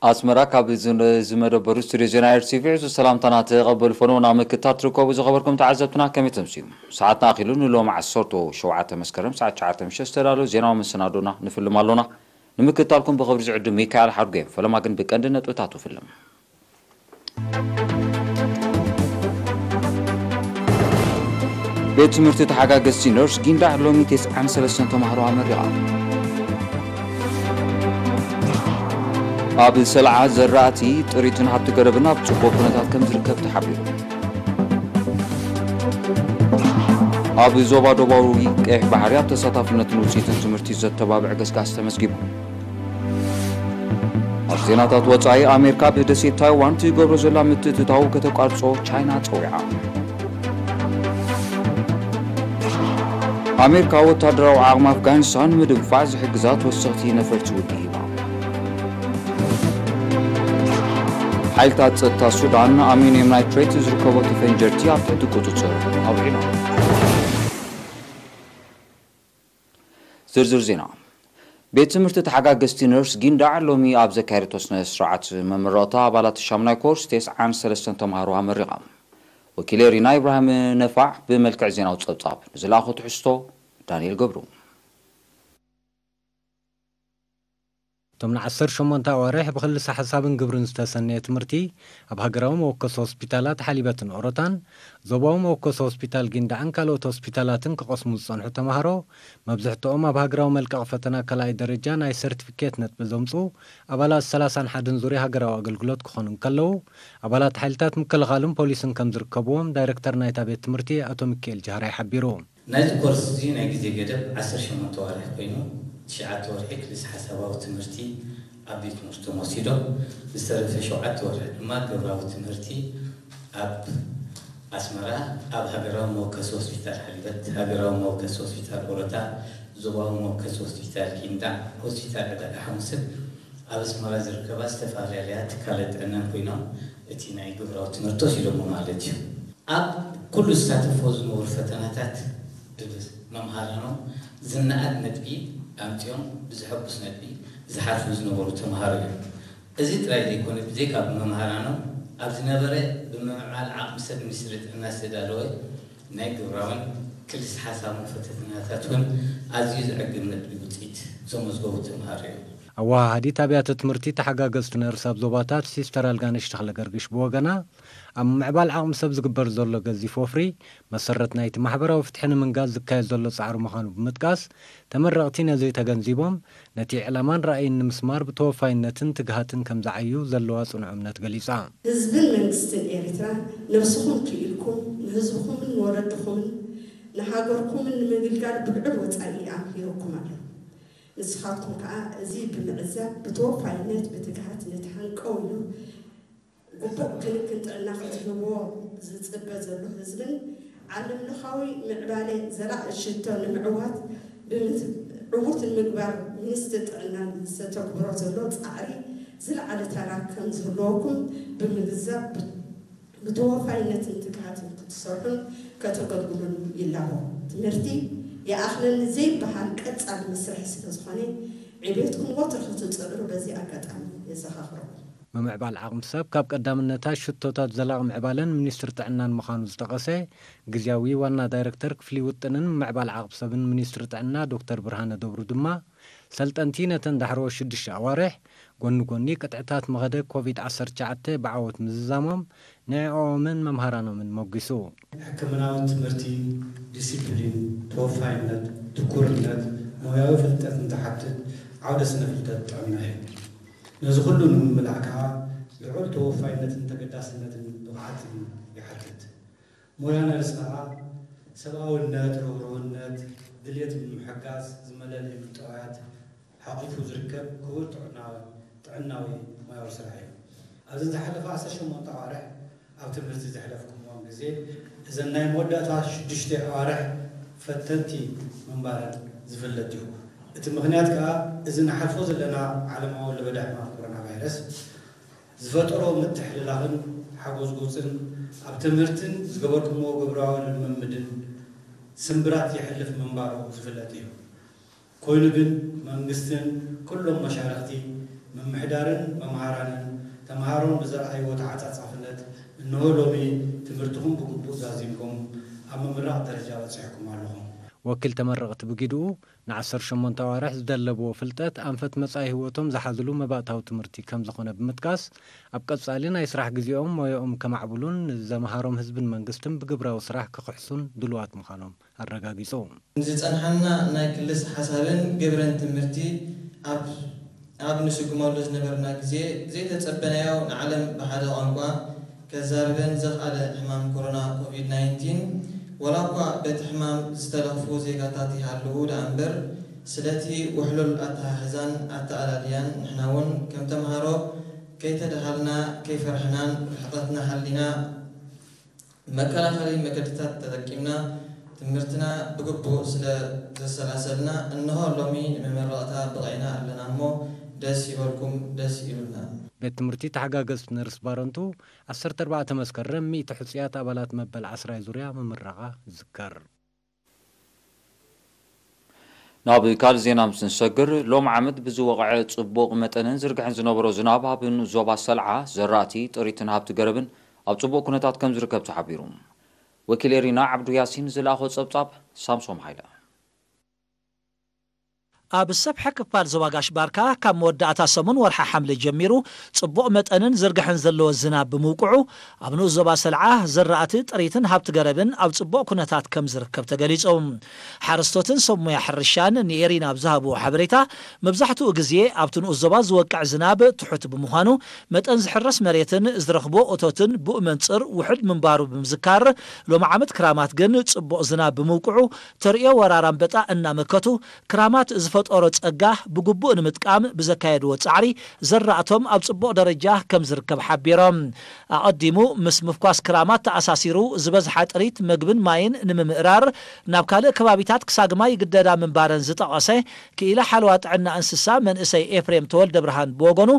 ኣስመራ፣ ካብ ዝን-፣ ዝመደበሩ ስቱድዮ ዜና ኤር ቲ ቪ ዕዙዝ ሰላምታና ተቐበሉ። ፈነው ናብ ምክትታል ትርከቡ ዝኸበርኩም ተዓዘብትና ከመይ ተምስዩ? ሰዓትና ኣኺሉ ንሎሚ ዓሰርተ ሸውዓተ መስከረም ሰዓት ትሽዓተ ምሸት ዝተዳለወ ዜናዊ መሰናዶና ንፍልም ኣሎና። ንምክትታልኩም ብኽብሪ ዝዕድም ሚካኤል ሓድጎ እየ። ፈለማ ግን ብቀንዲ ነጥብታቱ ፍልም። ቤት ትምህርቲ ተሓጋገዝቲ ነርስ ጊንዳዕ ሎሚ ተስዓን ሰለስተን ተማሃሮ ኣመሪቓ። ኣብ ሰልዓ ዘራእቲ፣ ጥሪትን ሃብቲ ገረብን ኣብ ጽቡቕ ኩነታት ከም ዝርከብ ተሓቢሩ። ኣብ ዞባ ደቡባዊ ቀይሕ ባሕሪ ኣብ ተሳታፍነትን ውጽኢትን ትምህርቲ ዘተባብዕ ገስጋስ ተመዝጊቡ። ኣብ ዜናታት ወጻኢ፣ ኣሜሪካ ብደሴት ታይዋን ትገብሮ ዘላ ምትእትታው ከተቋርጾ ቻይና ጸዊዓ። ኣሜሪካ ወታደራዊ ዓቕሚ ኣፍጋኒስታን ንምድንፋዕ ዝሕግዛ ተወሰኽቲ ነፈርቲ ውግእ ሂባ። ሓይልታት ጸጥታ ሱዳን ኣሚኒየም ናይትሬት ዝርከቦ ተፈንጀርቲ ኣብ ትሕቲ ቁጽጽር ኣውዒሎም። ዝርዝር ዜና። ቤት ትምህርቲ ተሓጋገዝቲ ነርስ ጊንዳዕ ሎሚ ኣብ ዘካየደቶ ስነ ስርዓት መመረቕታ ኣባላት ሻሙናይ ኮርስ ተስዓን ሰለስተን ተምሃሮ ኣመሪቓ። ወኪለ ሪና ኢብራሂም ነፋዕ ብመልክዕ ዜናዊ ጸብጻብ ንዝለኣኾ ትሕዝቶ ዳንኤል ገብሩ። እቶም ንዓሰርተ ሸሞንተ ኣዋርሕ ብኽልሰ ሓሳብን ግብርን ዝተሰነየ ትምህርቲ ኣብ ሃገራዊ መወከሲ ሆስፒታላት ሓሊበትን ኦሮታን፣ ዞባዊ መወከሲ ሆስፒታል ጊንዳዕን ካልኦት ሆስፒታላትን ክቐስሙ ዝጸንሑ ተማሃሮ፣ መብዝሕትኦም ኣብ ሃገራዊ መልቀቒ ፈተና ካልኣይ ደረጃ ናይ ሰርቲፊኬት ነጥቢ ዘምጽኡ ኣባላት ሰላሳን ሓደን ዙርያ ሃገራዊ ኣገልግሎት ክኾኑ እንከለዉ፣ ኣባላት ሓይልታት ምክልኻልን ፖሊስን ከም ዝርከብዎም ዳይረክተር ናይታ ቤት ትምህርቲ ኣቶ ሚካኤል ጃህራይ ሓቢሩ። ናይዚ ኮርስ እዚ ናይ ግዜ ገደብ ዓሰርተ ሸሞንተ ኣዋርሕ ኮይኑ፣ ትሽዓተ ወርሒ ክልስ ሓሳባዊ ትምህርቲ ኣብ ቤት ትምህርቶም ወሲዶም፣ ዝተረፈ ሸውዓተ ወርሒ ድማ ግብራዊ ትምህርቲ ኣብ ኣስመራ፣ ኣብ ሃገራዊ መወከሲ ሆስፒታል ሓሊበት፣ ሃገራዊ መወከሲ ሆስፒታል ኦሮታ፣ ዞባዊ መወከሲ ሆስፒታል ጊንዳዕ፣ ሆስፒታል ዕዳጋ ሓሙስን ኣብ ኣስመራ ዝርከባ ዝተፈላለያ ትካላት ጥዕናን ኮይኖም፣ እቲ ናይ ግብራዊ ትምህርቲ ወሲዶሞ ማለት እዩ። ኣብ ኩሉ ዝሳተፍዎ ዝነበሩ ፈተናታት ብብዝ-፣ መምሃራኖም ዝነኣድ ነጥቢ ኣምጺኦም ብዘሐጉስ ነጥቢ ዝሓልፉ ዝነበሩ ተምሃሮ እዮም። እዚ ጥራይ ዘይኮነ፣ ብዘይካ ብመምሃራኖም ኣብ ዝነበረ ብምምዕባል ዓቕሚ ሰብ ሚኒስትሪ ጥዕና ዝተዳለወ ናይ ግብራውን ክልስ ሓሳብን ፈተናታት እውን ኣዝዩ ዘዕግብ ነጥቢ ውፅኢት ዘመዝገቡ ተምሃሮ እዮም። ኣወሃሃዲት ኣብያተ ትምህርቲ ተሓጋገዝቲ ነርስ ኣብ ዞባታት ሲስተር ኣልጋነሽ ተኽለ ገርግሽ ብወገና፣ ኣብ ምምዕባል ዓቕሚ ሰብ ዝግበር ዘሎ ገዚፍ ወፍሪ፣ መሰረት ናይቲ ማሕበራዊ ፍትሒ ንምንጋስ ዝካየድ ዘሎ ጻዕሪ ምዃኑ ብምጥቃስ፣ ተመረቕቲ ነዚ ተገንዚቦም፣ ነቲ ዕላማን ራእይን ንምስማር ብተወፋይነትን ትግሃትን ከም ዝዓዩ ዘለዋ ጽኑዕ እምነት ገሊጻ። ህዝብን መንግስትን ኤርትራ፣ ነብስኹም ክኢልኩም፣ ንህዝብኹምን ንወለድኹምን ንሃገርኩምን ንምግልጋል ብልዑል ወጻኢ ኣምሂሩኩም ኣሎ። ንስኻትኩም ከኣ እዚ ብምዕዛብ፣ ብተወፋይነት፣ ብትግሃት፣ ነቲ ሃንቀው ኢሉ ግቡእ ክንክን ጥዕና ክትህብዎ ዝጽበ ዘሎ ህዝብን ዓለም ለኻዊ ምዕባለ ዘላቒ ሽቶ ንምዕዋት ብምት-፣ ዕዉት ንምግባር ሚኒስትሪ ጥዕናን ዝተተግብሮ ዘሎ ጻዕሪ ዝለዓለ ተራ ከም ዝህልወኩም ብምግንዛብ፣ ብ-፣ ብተወፋይነትን ትግሃትን ክትሰርሑን ከተገልግሉን ይላቦ። ትምህርቲ ይኣኽለኒ ዘይበሃል ቀጻሊ መስርሕ ስለ ዝኾነ፣ ዕቤትኩም ወትሩ ክትጽዕሩ በዚ ኣጋጣሚ የዘኻኽረኩም። ምምዕባል ዓቕሚ ሰብ ካብ ቀዳምነታት ሽቶታት ዘላቒ ምዕባለን ሚኒስትሪ ጥዕናን ምዃኑ ዝጠቐሰ ግዝያዊ ዋና ዳይረክተር ክፍሊ ውጥንን ምምዕባል ዓቕሚ ሰብን ሚኒስትሪ ጥዕና ዶክተር ብርሃነ ደብሩ ድማ፣ ሰልጠንቲ ነተን ዳሕረዎት ሽዱሽተ ኣዋርሕ ጎኒ ጎኒ ቅጥዕታት መኸደ ኮቪድ ዓሰርተ ትሽዓተ ብዓወት ምዝዛሞም ንዕኦምን መምሃራኖምን ሞጒሱ። ሕክምናዊ ትምህርቲ፣ ዲሲፕሊን፣ ተወፋይነት፣ ትኩርነት፣ ሞያዊ ፍልጠት እንትሓትት ዓውደ ስነ ፍልጠት ጥዕና እዩ። ነዚ ኩሉ ንምምላእ ከኣ ልዑል ተወፋይነትን ተገዳስነትን ብቕዓትን ይሓትት። ሞያ ነርስ ከኣ ሰብኣውነት፣ ርህሩህነት፣ ድልየት ንምሕጋዝ ዝመለለዩ ጥራያት ሓቂፉ ዝርከብ ክቡር ጥዕናዊ፣ ጥዕናዊ ሞያዊ ስራሕ እዩ። ኣብዚ ዝሓለፈ ዓሰርተ ሸሞንተ ኣዋርሕ ኣብ ትምህርቲ ዘሕለፍኩምዎም ግዜ፣ እዘን ናይ መወዳእታ ሽዱሽተ ኣዋርሕ ፈተንቲ ምንባረን ዝፍለጥ እዩ። እቲ ምኽንያት ከኣ፣ እዚ ንሓልፎ ዘለና ዓለማዊ ለበዳ ሕማም ኮሮና ቫይረስ ዝፈጠሮ ምትሕልላኽን ሓጎዝጎዝን፣ ኣብ ትምህርትን ዝገበርኩምዎ ግብራዊ ልምምድን ስምብራት የሕልፍ ምንባሩ ዝፍለጥ እዩ። ኮይኑ ግን፣ መንግስትን ኩሎም መሻርኽቲ ምምሕ-፣ ምምሕዳርን መምሃራንን ተምሃሮን ብዘርኣይዎ ተዓጻጻፍነት፣ እንሆ ሎሚ ትምህርትኹም ብግቡእ ዛዚምኩም ኣብ ምምራቕ ደረጃ በጺሕኩም ኣለኹም። ወኪል ተመረቕቲ ብጊድኡ፣ ንዓሰርተ ሸሞንተ ኣዋርሕ ዝደለብዎ ፍልጠት ኣንፈት መጻኢ ህይወቶም ዝሓዝሉ መባእታዊ ትምህርቲ ከም ዝኾነ ብምጥቃስ፣ ኣብ ቀጻሊ ናይ ስራሕ ግዜኦም ሞያኦም ከማዕብሉን ንዘምሃሮም ህዝብን መንግስትን ብግብራዊ ስራሕ ክኽሕሱን ድሉዋት ምዃኖም ኣረጋጊጹ። ዝጸንሓና ናይ ክልስ ሓሳብን ግብርን ትምህርቲ ኣብ ኣብ ንስጉመሉ ዝነበርና ግዜ ዘይተጸበናዮ ንዓለም ብሓደ ቋንቋ ከዛርበን ዘኽኣለ ሕማም ኮሮና ኮቪድ ናይንቲን፣ ዋላ እኳ በቲ ሕማም ዝተለኽፉ ዜጋታት ይሃልዉ ደኣ እምበር፣ ስለቲ ውሕሉል ኣተሓሕዛን ኣተኣላልያን ንሕና እውን ከም ተምሃሮ ከይተደሃልና ከይፈርሕናን ርሕቐትና ሓሊና መከላኸሊ መገድታት ተጠቂምና ትምህርትና ብግቡእ ስለ ዘሰላሰልና፣ እንሆ ሎሚ ንመመረቕታ በቒዕና ኣለና እሞ ደስ ይበልኩም፣ ደስ ይብልና። ቤት ትምህርቲ ተሓጋገዝቲ ነርስ ባረንቱ ዓሰርተ ኣርባዕተ መስከረም ሚእቲ ሕጹያት ኣባላት መበል ዓስራይ ዙርያ ምምራቓ ይዝከር። ናብ ካልእ ዜና ምስ ንሰግር፣ ሎም ዓመት ብዝወቕዐ ጽቡቕ መጠንን ዝርግሕን ዝነበሮ ዝናብ ኣብ ንኡስ ዞባ ሰልዓ ዘራእቲ፣ ጥሪትን ሃብቲ ገረብን ኣብ ጽቡቕ ኩነታት ከም ዝርከብ ተሓቢሩ። ወኪል ኤሪና ዓብዱ ያሲን ዝለኣኾ ጸብጻብ ሳምሶም ሃይለ። ኣብ ሰብሐ ክፋል ዞባ ጋሽ ባርካ ካብ መወዳእታ ሰሙን ወርሒ ሓምለ ጀሚሩ ጽቡቕ መጠንን ዝርግሕን ዘለዎ ዝናብ ብምውቅዑ፣ ኣብ ንኡስ ዞባ ሰልዓ ዘራእቲ፣ ጥሪትን ሃብቲ ገረብን ኣብ ጽቡቕ ኩነታት ከም ዝርከብ ተገሊጹ። ሓረስቶትን ሰብ ሞያ ሕርሻን ንኤሪና ኣብ ዝሃብዎ ሓበሬታ፣ መብዛሕትኡ ግዜ ኣብቲ ንኡስ ዞባ ዝወቅዕ ዝናብ ትሑት ብምዃኑ፣ መጠን ዝሕረስ መሬትን ዝረኽቦ እቶትን ብኡ መንጽር ውሑድ ምንባሩ ብምዝካር፣ ሎሚ ዓመት ክራማት ግን ጽቡቕ ዝናብ ብምውቅዑ፣ ተርእዮ ወራር ኣንበጣ እናመከቱ፣ ክራማት ዝፈጠሮ ጸጋ ብግቡእ ንምጥቃም ብዘካየድዎ ጻዕሪ፣ ዘራእቶም ኣብ ጽቡቕ ደረጃ ከም ዝርከብ ሓቢሮም። ኣቐዲሙ ምስ ምፍኳስ ክራማት ተኣሳሲሩ ዝበዝሓ ጥሪት መግብን ማይን ንምምእራር ናብ ካልእ ከባቢታት ክሳግማ ይግደዳ ምንባረን ዝጠቐሰ ክኢላ ሓለዋ ጥዕና እንስሳ መንእሰይ ኤፍሬም ተወልደ ብርሃን ብወገኑ፣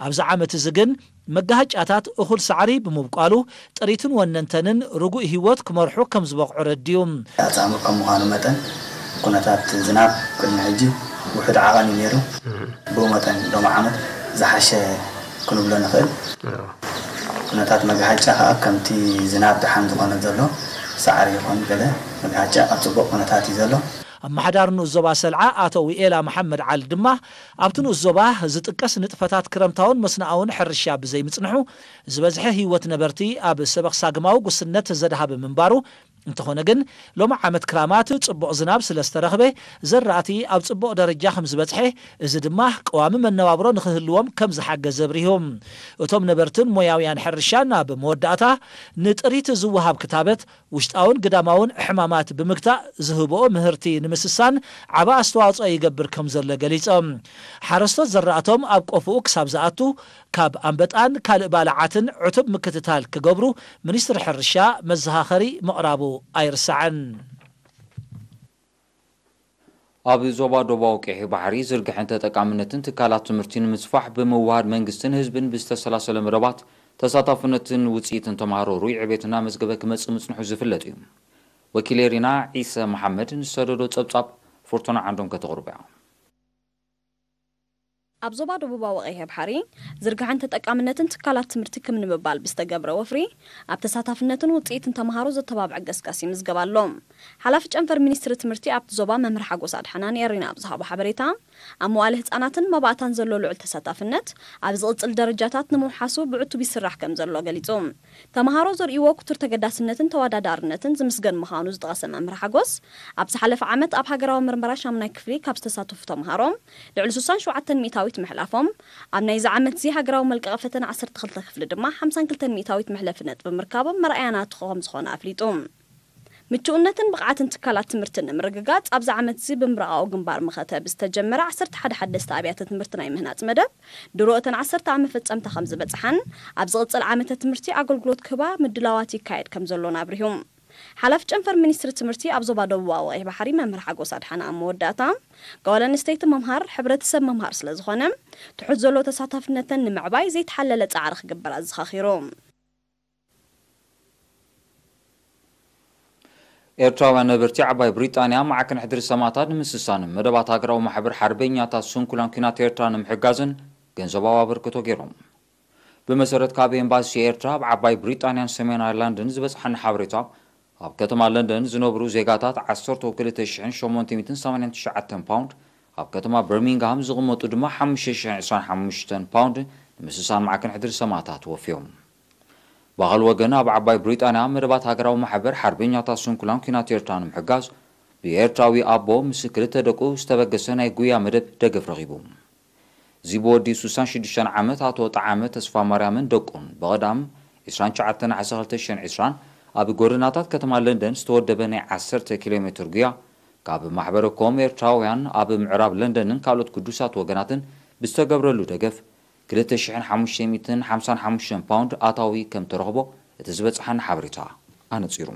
ኣብዚ ዓመት እዚ ግን መጋሃጫታት እኹል ሳዕሪ ብምብቋሉ ጥሪትን ወነንተንን ርጉእ ህይወት ክመርሑ ከም ዝበቕዑ ረድዩ። ኣጻምእ ከም ምዃኑ መጠን፣ ኩነታት ዝናብ ቅድሚ ሕጂ ውሑድ ዓቐን እዩ ነይሩ። ብኡ መጠን ሎሚ ዓመት ዝሓሸ ክንብሎ ንኽእል። ኩነታት መግሃጫ ከኣ ከምቲ ዝናብ ደሓን ዝኾነ ዘሎ፣ ሳዕሪ ይኹን ገለ መግሃጫ ኣብ ጽቡቕ ኩነታት እዩ ዘሎ። ኣመሓዳሪ ንኡስ ዞባ ሰልዓ ኣቶ ዊኤላ መሓመድ ዓሊ ድማ፣ ኣብቲ ንኡስ ዞባ ዝጥቀስ ንጥፈታት ክረምታውን መስኖኣውን ሕርሻ ብዘይምጽንሑ፣ ዝበዝሐ ህይወት ነበርቲ ኣብ ሰበኽ ሳግማዊ ጉስነት ዘድሃበ ምንባሩ፣ እንተኾነ ግን፣ ሎሚ ዓመት ክራማት ጽቡቕ ዝናብ ስለ ዝተረኽበ፣ ዘራእቲ ኣብ ጽቡቕ ደረጃ ከም ዝበጽሐ፣ እዚ ድማ ቀዋሚ መነባብሮ ንኽህልዎም ከም ዝሓገዘ ኣብሪሁ። እቶም ነበርትን ሞያውያን ሕርሻን ኣብ መወዳእታ፣ ንጥሪት ዝወሃብ ክታበት፣ ውሽጣውን ግዳማውን ሕማማት ብምግታእ ዝህብኦ ምህርቲ ንምስሳን ዓቢ ኣስተዋጽኦ ይገብር ከም ዘሎ ገሊጾም። ሓረስቶት ዘራእቶም ኣብ ቆፎኡ ክሳብ ዝኣቱ፣ ካብ ኣንበጣን ካልእ ባልዓትን ዕቱብ ምክትታል ክገብሩ ሚኒስትሪ ሕርሻ መዘኻኸሪ ምቕራቡ ኣይርሳዕን። ኣብ ዞባ ደቡባዊ ቀይሕ ባሕሪ ዝርግሐን ተጠቃምነትን ትካላት ትምህርቲ ንምስፋሕ ብምውሃድ መንግስትን ህዝብን ብዝተሰላሰለ መደባት ተሳታፍነትን ውፅኢትን ተምሃሮ ርኡይ ዕቤት እናመዝገበ ክመፅእ ምፅንሑ ዝፍለጥ እዩ። ወኪል ኤሪና ዒሰ መሓመድ ንዝሰደዶ ጸብጻብ ፎርቱና ዓንዶም ከተቕርቦ እያ። ኣብ ዞባ ደቡባዊ ቀይሕ ባሕሪ ዝርግሐን ተጠቃምነትን ትካላት ትምህርቲ ክም ንምባል ብዝተገብረ ወፍሪ ኣብ ተሳታፍነትን ውፅኢትን ተምሃሮ ዘተባብዐ ገስጋስ ይምዝገብ ኣሎ። ሓላፊ ጨንፈር ሚኒስትሪ ትምህርቲ ኣብቲ ዞባ መምህር ሓጎስ ኣድሓና ንኤሪና ኣብ ዝሃቦ ሓበሬታ፣ ኣብ መዋእለ ህጻናትን መባእታን ዘሎ ልዑል ተሳታፍነት ኣብ ዝቕጽል ደረጃታት ንምውሓሱ ብዕቱብ ይስራሕ ከም ዘሎ ገሊጹ። ተምሃሮ ዘርእይዎ ክቱር ተገዳስነትን ተወዳዳርነትን ዝምስገን ምዃኑ ዝጠቐሰ መምህር ሓጎስ፣ ኣብ ዝሓለፈ ዓመት ኣብ ሃገራዊ ምርመራ ሻምናይ ክፍሊ ካብ ዝተሳተፉ ተምሃሮ ልዕሊ ስሳን ሸውዓተን ሚእታዊት ምሕላፎም፣ ኣብ ናይዚ ዓመትዚ ሃገራዊ መልቀቒ ፈተነ ዓሰርተ ክልተ ክፍሊ ድማ ሓምሳን ክልተን ሚእታዊት መሕለፊ ነጥቢ ምርካቦም መርኣያ ናቱ ከም ዝኾነ ኣፍሊጡ። ምቹእነትን ብቕዓትን ትካላት ትምህርቲ ንምርግጋጽ፣ ኣብዚ ዓመትዚ ብምብራቓዊ ግንባር መኸተ ብዝተጀመረ ዓሰርተ ሓደ ሓደስተ ኣብያተ ትምህርቲ ናይ ምህናጽ መደብ፣ ድሮ እተን ዓሰርተ ኣብ መፈጸምታ ከም ዝበጽሓን፣ ኣብ ዝቕጽል ዓመተ ትምህርቲ ኣገልግሎት ክህባ ምድላዋት ይካየድ ከም ዘሎን ኣብሪሁ። ሓላፊ ጨንፈር ሚኒስትሪ ትምህርቲ ኣብ ዞባ ደቡባዊ ቀይሕ ባሕሪ መምህር ሓጎስ ኣድሓና ኣብ መወዳእታ፣ ጓል ኣንስተይቲ ምምሃር ሕብረተሰብ ምምሃር ስለ ዝኾነ፣ ትሑት ዘሎ ተሳታፍነተን ንምዕባይ ዘይተሓለለ ጻዕሪ ክግበር ኣዘኻኺሩ። ኤርትራውያን ነበርቲ ዓባይ ብሪጣንያ ማዕከን ሕድሪ ሰማእታት ንምስሳንን መደባት ሃገራዊ ማሕበር ሓርበኛታት ስንኩላን ኲናት ኤርትራ ንምሕጋዝን ገንዘባዊ ኣበርክቶ ገይሮም። ብመሰረት ካብ ኤምባሲ ኤርትራ ኣብ ዓባይ ብሪጣንያን ሰሜን ኣይርላንድን ዝበጽሓኒ ሓበሬታ፣ ኣብ ከተማ ለንደን ዝነብሩ ዜጋታት ዓሰርተ ክልተ ሽሕን ሸሞንተ ሚእትን ሰማንያን ትሽዓተን ፓውንድ፣ ኣብ ከተማ በርሚንግሃም ዝቕመጡ ድማ ሓሙሽተ ሽሕን ዕስራን ሓሙሽተን ፓውንድ ንምስሳን ማዕከን ሕድሪ ሰማእታት ወፍዮም። ብኻልእ ወገን፣ ኣብ ዓባይ ብሪጣንያ መደባት ሃገራዊ ማሕበር ሓርበኛታት ስንኩላን ኲናት ኤርትራ ንምሕጋዝ ብኤርትራዊ ኣቦ ምስ ክልተ ደቁ ዝተበገሰ ናይ ጉያ መደብ ደገፍ ረኺቡ። እዚ ብወዲ ስሳን ሽዱሽተን ዓመት ኣቶ ጠዓመ ተስፋማርያምን ደቁን ብቐዳም ዕስራን ትሽዓተን ነሓሰ ክልተ ሽሕን ዕስራን ኣብ ጎደናታት ከተማ ለንደን ዝተወደበ ናይ ዓሰርተ ኪሎ ሜትር ጉያ ካብ ማሕበረ ኮም ኤርትራውያን ኣብ ምዕራብ ለንደንን ካልኦት ግዱሳት ወገናትን ብዝተገብረሉ ደገፍ ክልተ ሽሕን ሓሙሽተ ሚእትን ሓምሳን ሓሙሽተን ፓውንድ ኣታዊ ከም ተረኽቦ እቲ ዝበጽሓኒ ሓበሬታ ኣነጺሩ።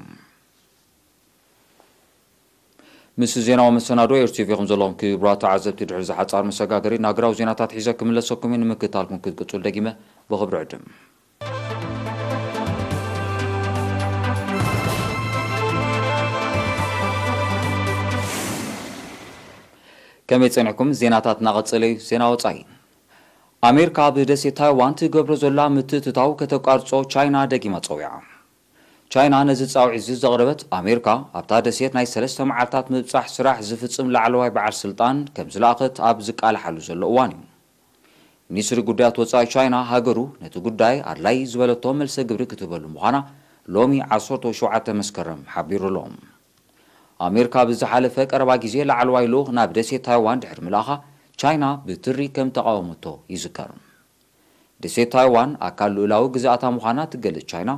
ምስ ዜናዊ መሰናዶ ኤርቲቪ ከም ዘለኹም ክቡራት ተዓዘብቲ፣ ድሕሪ ዝሓጻር መሰጋገሪ ናግራዊ ዜናታት ሒዘ ክምለሰኩም እዩ። ንምክትታልኩም ክትቅጽሉ ደጊመ ብኽብሪ ዕድም። ከመይ ጸኒሕኩም? ዜናታት እናቐጸለ እዩ። ዜና ወጻኢ። ኣሜሪካ ኣብ ደሴት ታይዋን ትገብሮ ዘላ ምትእትታው ከተቋርጾ ቻይና ደጊማ ጸዊዓ። ቻይና ነዚ ጻውዒት እዚ ዘቕረበት፣ ኣሜሪካ ኣብታ ደሴት ናይ ሰለስተ መዓልታት ምብጻሕ ስራሕ ዝፍጽም ላዕለዋይ በዓል ስልጣን ከም ዝለኣኸት ኣብ ዝቃልሓሉ ዘሎ እዋን እዩ። ሚኒስትሪ ጉዳያት ወጻኢ ቻይና፣ ሃገሩ ነቲ ጉዳይ ኣድላይ ዝበለቶ መልሰ ግብሪ ክትህበሉ ምዃና ሎሚ ዓሰርተ ሸውዓተ መስከረም ሓቢሩ ኣሎ። ኣሜሪካ ብዝሓለፈ ቀረባ ግዜ ላዕለዋይ ልኡኽ ናብ ደሴት ታይዋን ድሕሪ ምልኣኻ፣ ቻይና ብትሪ ከም ተቓወመቶ ይዝከር። ደሴት ታይዋን ኣካል ልኡላዊ ግዝኣታ ምዃና ትገልጽ ቻይና፣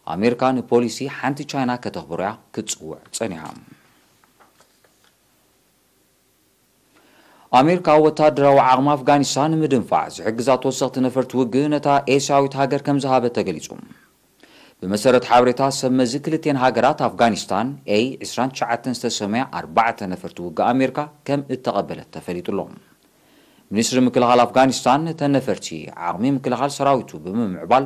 ኣሜሪካ ንፖሊሲ ሓንቲ ቻይና ከተኽብሮ እያ ክትጽውዕ ጸኒሓ። ኣሜሪካ ወታደራዊ ዓቕሚ ኣፍጋኒስታን ንምድንፋዕ ዝሕግዛ ተወሰኽቲ ነፈርቲ ውግእ ነታ ኤስያዊት ሃገር ከም ዝሃበ ተገሊጹ። ብመሰረት ሓበሬታ ሰብ መዚ ክልቴን ሃገራት፣ ኣፍጋኒስታን ኤ ዕስራን ትሽዓተን ዝተሰመያ ኣርባዕተ ነፈርቲ ውግእ ኣሜሪካ ከም እተቐበለት ተፈሊጡ ኣሎ። ሚኒስትሪ ምክልኻል ኣፍጋኒስታን፣ እተን ነፈርቲ ዓቕሚ ምክልኻል ሰራዊቱ ብምምዕባል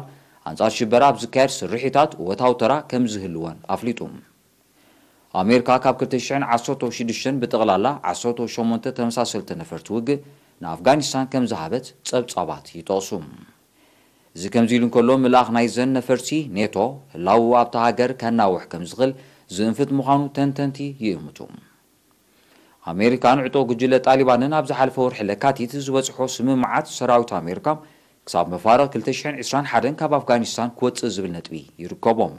ኣንጻር ሽበራ ኣብ ዝካየድ ስርሒታት እወታዊ ተራ ከም ዝህልወን ኣፍሊጡ። ኣሜሪካ ካብ ክልተ ሽሕን ዓሰርተ ሽዱሽተን ብጠቕላላ ዓሰርተ ሸሞንተ ተመሳሰልቲ ነፈርቲ ውግእ ንኣፍጋኒስታን ከም ዝሃበት ጸብጻባት ይጠቕሱ። እዚ ከምዚ ኢሉ እንከሎ፣ ምልኣኽ ናይዘን ነፈርቲ፣ ኔቶ ህላው ኣብታ ሃገር ከናውሕ ከም ዝኽእል ዝእንፍት ምዃኑ ተንተንቲ ይእምቱ። ኣሜሪካን ዕጡቕ ጉጅለ ጣሊባንን ኣብ ዝሓለፈ ወርሒ ለካቲት ዝበጽሖ ስምምዓት፣ ሰራዊት ኣሜሪካ ክሳብ መፋርቕ ክልተ ሽሕን ዕስራን ሓደን ካብ ኣፍጋኒስታን ክወጽእ ዝብል ነጥቢ ይርከቦም።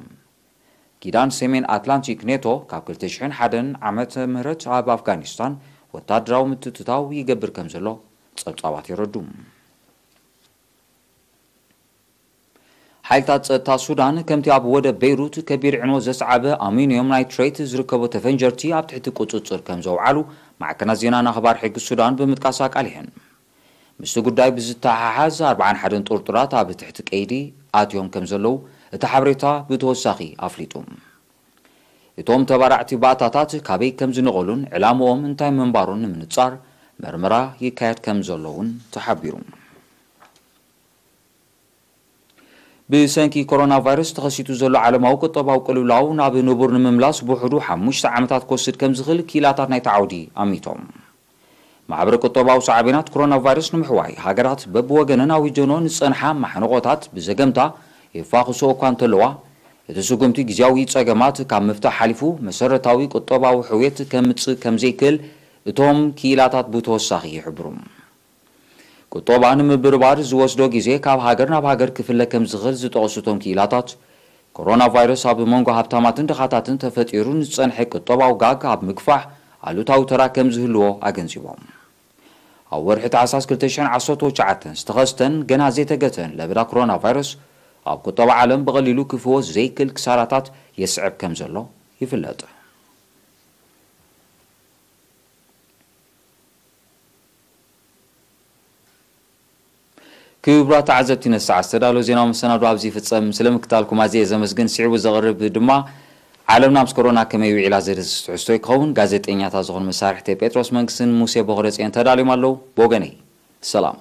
ኪዳን ሰሜን ኣትላንቲክ፣ ኔቶ፣ ካብ ክልተ ሽሕን ሓደን ዓመተ ምህረት ኣብ ኣፍጋኒስታን ወታደራዊ ምትእትታው ይገብር ከም ዘሎ ጸብጻባት የረዱ። ሓይልታት ጸጥታ ሱዳን፣ ከምቲ ኣብ ወደብ ቤይሩት ከቢድ ዕንወት ዘስዓበ ኣሚኒየም ናይትሬት ዝርከቦ ተፈንጀርቲ ኣብ ትሕቲ ቁጽጽር ከም ዘውዓሉ ማዕከናት ዜናን ኣኽባር ሕጊ ሱዳን ብምጥቃስ ኣቃሊሐን። ምስቲ ጉዳይ ብዝተሓሓዝ፣ ኣርባዓን ሓደን ጥርጡራት ኣብ ትሕቲ ቀይዲ ኣትዮም ከም ዘለዉ እቲ ሓበሬታ ብተወሳኺ ኣፍሊጡ። እቶም ተባራዕቲ ባእታታት ካበይ ከም ዝነቐሉን ዕላምኦም እንታይ ምንባሩን ንምንጻር መርመራ ይካየድ ከም ዘሎ እውን ተሓቢሩ። ብሰንኪ ኮሮና ቫይረስ ተኸሲቱ ዘሎ ዓለማዊ ቁጠባዊ ቅልውላው ናብ ንቡር ንምምላስ ብውሕዱ ሓሙሽተ ዓመታት ክወስድ ከም ዝኽእል ክኢላታት ናይቲ ዓውዲ ኣሚቶም። ማሕበረ ቁጠባዊ ሳዕቤናት ኮሮና ቫይረስ ንምሕዋይ ሃገራት በብወገነን ኣዊጀንኦ ንዝጸንሓ ማሕንቖታት ብዘገምታ የፋኽስኦ እኳ እንተለዋ፣ እቲ ስጉምቲ ግዝያዊ ጸገማት ካብ ምፍታሕ ሓሊፉ መሰረታዊ ቁጠባዊ ሕውየት ከምጽእ ከም ዘይክእል እቶም ክኢላታት ብተወሳኺ ይሕብሩ። ቁጠባ ንምብርባር ዝወስዶ ግዜ ካብ ሃገር ናብ ሃገር ክፍለ ከም ዝኽእል ዝጠቐሱ እቶም ክኢላታት፣ ኮሮና ቫይረስ ኣብ መንጎ ሃብታማትን ድኻታትን ተፈጢሩ ንዝጸንሐ ቁጠባዊ ጋግ ኣብ ምግፋሕ ኣሉታዊ ተራ ከም ዝህልዎ ኣገንዚቦም። ኣብ ወርሒ ታሕሳስ ክልተ ሽሕን ዓሰርተ ትሽዓተን ዝተኸስተን ገና ዘይተገተን ለበዳ ኮሮና ቫይረስ፣ ኣብ ቁጠባ ዓለም ብቐሊሉ ክፍወስ ዘይክእል ክሳራታት የስዕብ ከም ዘሎ ይፍለጥ። ክቡራት ተዓዘብቲ፣ ነዚ ሰዓት ዝተዳለወ ዜናዊ መሰናዶ ኣብዚ ይፍጸም። ስለ ምክታልኩም ኣዝየ ዘመስግን። ስዒቡ ዘቕርብ ድማ ዓለምና ምስ ኮሮና ከመይ ውዒላ ዘርእስቲ ትሕዝቶ ክኸውን። ጋዜጠኛታት ዝኾኑ መሳርሕተይ ጴጥሮስ መንግስትን ሙሴ ቦኽረጽዮን ተዳልዮም ኣለዉ። ብወገነይ ሰላም።